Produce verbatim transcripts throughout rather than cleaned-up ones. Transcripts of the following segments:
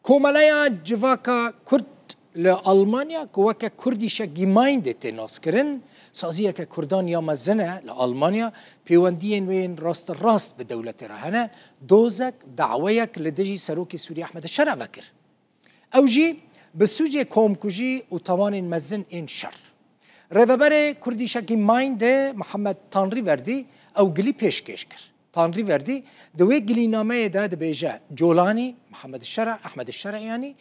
Komeleya Civaka Kurd li Almanya, ku weke Kurdische Gemeinde tê naskirin, saziyeke Kurdan ya mezin e li Almanya, pêwendiyên wê yên rasterast bi dewletê re hene, dozek, daweyek li dijî Serokê Sûriyê Ehmed Şera vekir. Ew jî bi sûcê komkujî û tawanên mezin ên şer. Rêveberê Kurdische Gemeinde Mihemed Tanrîverdî ew gilî pêşkêş kir. Tanrîverdî di wê gilînameyê de dibêje, Colanî, Mihemed Şera, Ehmed Şera yanî,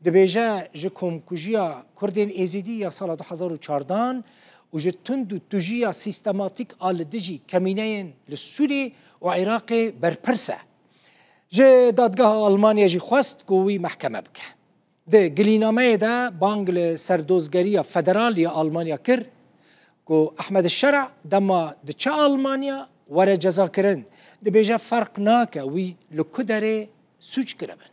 dibêje ji komkujiya Kurdên Êzidî ya sala du hezar û çardan û ji tund û tujiya sîstematîk a li dijî kemîneyên li Sûrî û Iraqê berpirs e. Ji dadgeha Almanya jî xwest ku wî mehkeme bike. Di gilînameyê de bang li serdozgeriya federal ya Almanya kir ku Ehmed Şera dema diçe Almanya were cezakirin, dibêje ferq nake wî li ku derê sûc kiribin.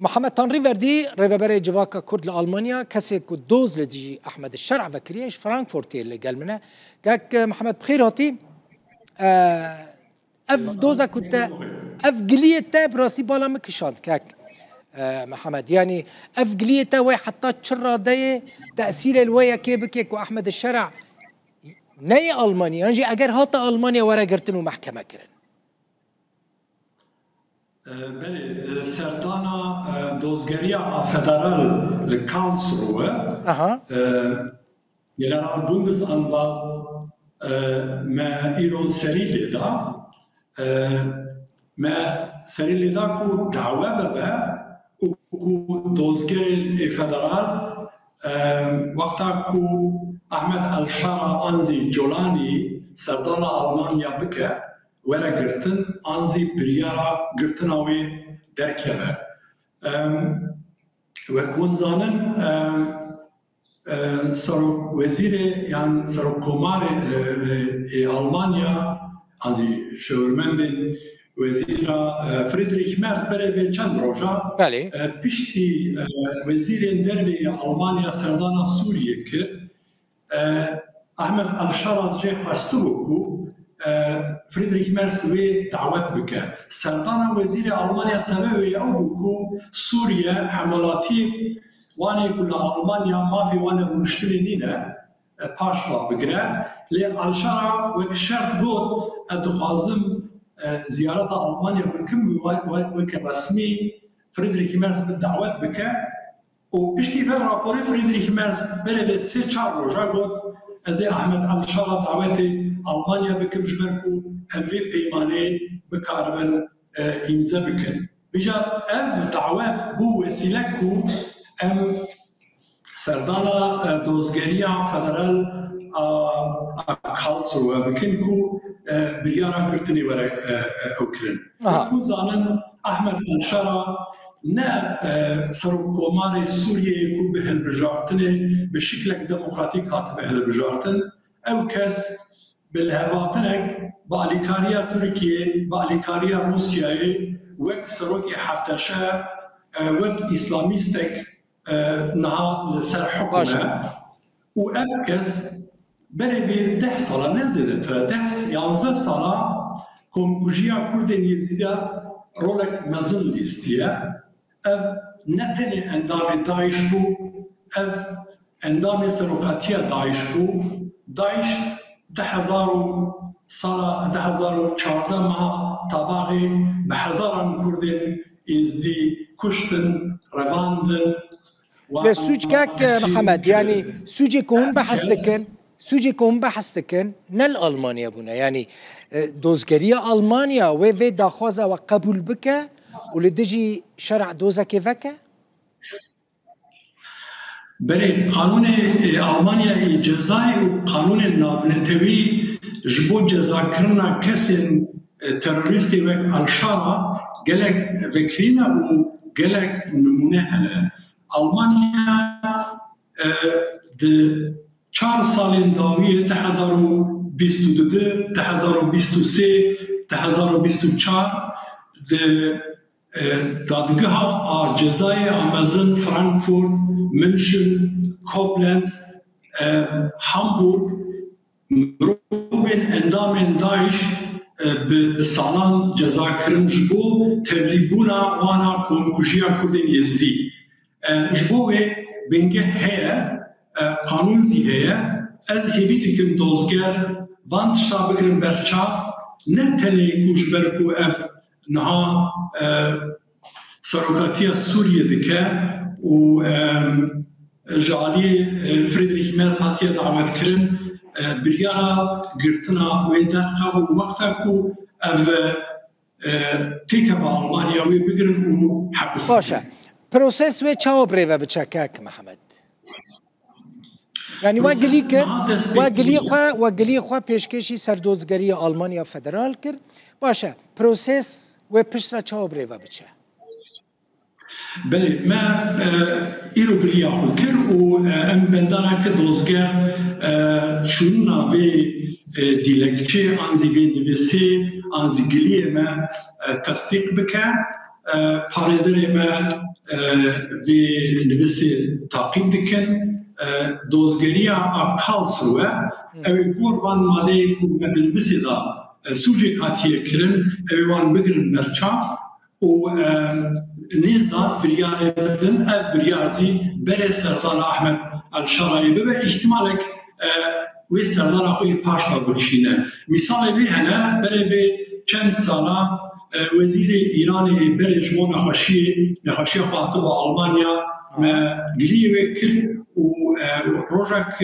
Mihemed Tanrîverdî, rêveberê Civaka Kurd li Almanya, kesê ku doz li dijî Ehmed Şera vekiriye, ji Frankfurtê li gel min e. Kek Mihemed, bi xêr hatî. Ev doza ku te, ev giliyê te bi rastî bala min kişand, kek, e, Mihemed. Yanî ev giliyê te wê heta çi radeyê tesîrê li wê yekê bike ku Ehmed Şera neyê Almanya, yan jî eger hate Almanya were girtin û mehkeme kirin? E, belê, e, serdana, e, dozgeriya a federal li Karlsruhe, Aha. e, Generalbundesanwalt, e, me îro serî lê da. E, me serî lê da ku dawe bibe û ku dozgerên ê federal, e, wexta ku Ahmed El Şara an zî Colanî serdana Almanya bike, were girtin, an zî biryara girtina wê derkeve. Em, wek hûn zanin, em, e, serok wezîrê yan serokkomarê, e, e, ê Almanya, an zî şêwirmendên wezîra, e, Friedrich Merz berê vê çend roja, Belê. e, piştî, e, wezîrên dervê yê Almanya serdana Sûriyê kir, E, Ahmed El-Şara jê xwestibû ku, e, Friedrich Merz wê dawet bike. Serdana wezîrê Almanya sebebê wê ew bû ku Sûriye hemwelatiyê wan ê ku li Almanya mafê wan ê rûniştinê nîne, e, paş ve bigire. Lê El-Şara wek şert got, ez dixwazim, e, ziyareta Almanya bikim, we-, we-, weke resmî Friedrich Merz min dawet bike. Û piştî vê raporê Friedrich Merz berê vê sê çar roja got, ez ê Ahmed El-Şara dawetê Almanya bikim, ji ber ku em vê peymanê bikaribin, e, îmze bikin. Vîca ev dawet bû wesîle ku em serdana, e, dozgeriya federal a, a Karlsruhe bikin ku, e, biryara girtinê were, e, e, ew kirin. Aha. Wek hûn zanin, Ahmed El-Şara ne, e, serokkomarê Sûriyeyê ku bi hilbijartinê, bi şiklek demokratîk hatibe hilbijartin. Ew kes bi lihevhatinek, bi alîkariya Tirkiyê, bi alîkariya Rûsyayê, wek serokê H T Ş, e, wek îslamîstek, e, niha li ser hukm Baş e. e. Û ev kes berê vê deh sala, ne zêdetir e, deh, yanzdeh sala komkujiya Kurdên Yezîdiya rolek mezin lîstiye. Ev ne tenê endamê DAIŞ bû, ev endamê serokatiya DAIŞ bû. DAIŞ du hezar û sala du hezar û çardeh meha Tabaxê bi hezaran Kurdên Êzdî kuştin, revandin. Lê sûc kek Mihemed, yanî sûcê ku hûn behs dikin, sûcê ku hûn behs dikin, ne li Almanya bûne. Yanî, e, dozgeriya Almanya wê vê daxwaza we qebûl bike û li dijî şer'a dozekê veke? Belê, qanûnê, e, Almanya ê cezayê û qanûnên navnetewî ji bo cezakirina kesên, e, terorîstê wek Al-Şara gelek vekirîn e û gelek nimûne hene. Almanya, e, di çar salên dawiyê, du hezar û bîst û du, du hezar û bîst û sê, du hezar û bîst û çar di, e, dadgeha a cezayê a mezin Frankfurt, München, Koblenz, e, Hamburg, mirovên endamên DAIŞ e, bi, bi salan ceza kirin ji bo tevlîbûna wana komkujiya Kurdên Êzidî. E, ji bo wê bingeh heye, e, qanûn zî heye. Ez hêvî dikim dozger van tişta bigirin ber çav, ne tenê ku ji ber ku ev niha, e, serokatiya Sûriyê dike û, em, ji aliyê, e, Friedrich Merz hatiye dawetkirin, e, biryara girtina wê derxe û wexta ku ev, e, têkeve Almanya wê bigirin û hepis bikin. Baş e. Proses wê çawa bi rê ve biçe kek Mihemed? Yanî we gilî kir, we gilî xwe, we gilî xwe pêşkêşî serdozgeriya Almanya Federal kir. Baş e, proses wê piştre çawa bi rê ve biçe? Belê, me, e, îro giliya xwe kir û, e, em bendana ki dozger, e, çûna vê, e, dîlekçê an zî vê nivîsê an zî giliyê me, e, tesdîq bike. E, parêzerê me, e, vê nivîsê taqîb dikin. E, dozgeriya a Karlsruhe, ew ê gor van madeyê ku me di nivîsê de, e, sûcê hatiye kirin, ew ê wan bigirin berçav û, e, nêz da biryarê bidin. Ev biryar zî berê serdana Ahmed El Şarayê bibe. Îhtimalek, e, wê serdana xwe yê paş ve bikişîne. Mîsalê vê hene, berê vê çend sala, e, wezîrê Îranê yê berê ji bo nexweşiyê, nexweşiya xwe hatibû Almanya, me giliyê wê kir û, e, rojek,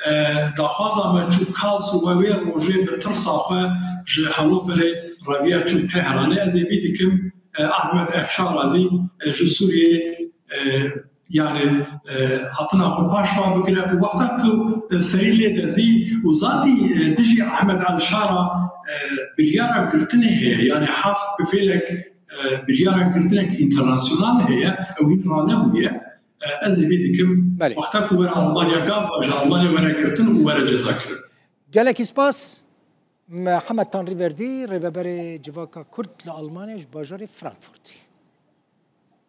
e, daxwaza me çû Karlsruhe, wê rojê bi tirsa xwe ji Hanoverê reviya çû Tehranê. Ez ê vî dikim, e, Ahmed El Şara zî, e, ji Sûriyê, e, yani, e, hatina xwe paş ve bigire û wexta ku, e, serî lê de zî û zatî, e, dijî Ahmed El Şara, e, biryara girtinê heye, yani heft bi fêlek, e, biryara girtinek înternasyonal heye, ew hîn ranebûye. E, ez ê vî dikim, Belê. Wexta ku were Almanya, gava ji Almanya were girtin û were ceza kirin. Gelekî spas, Mihemed Tanrîverdî, rêveberê Civaka Kurd li Almanya ji bajarê Frankfurtê.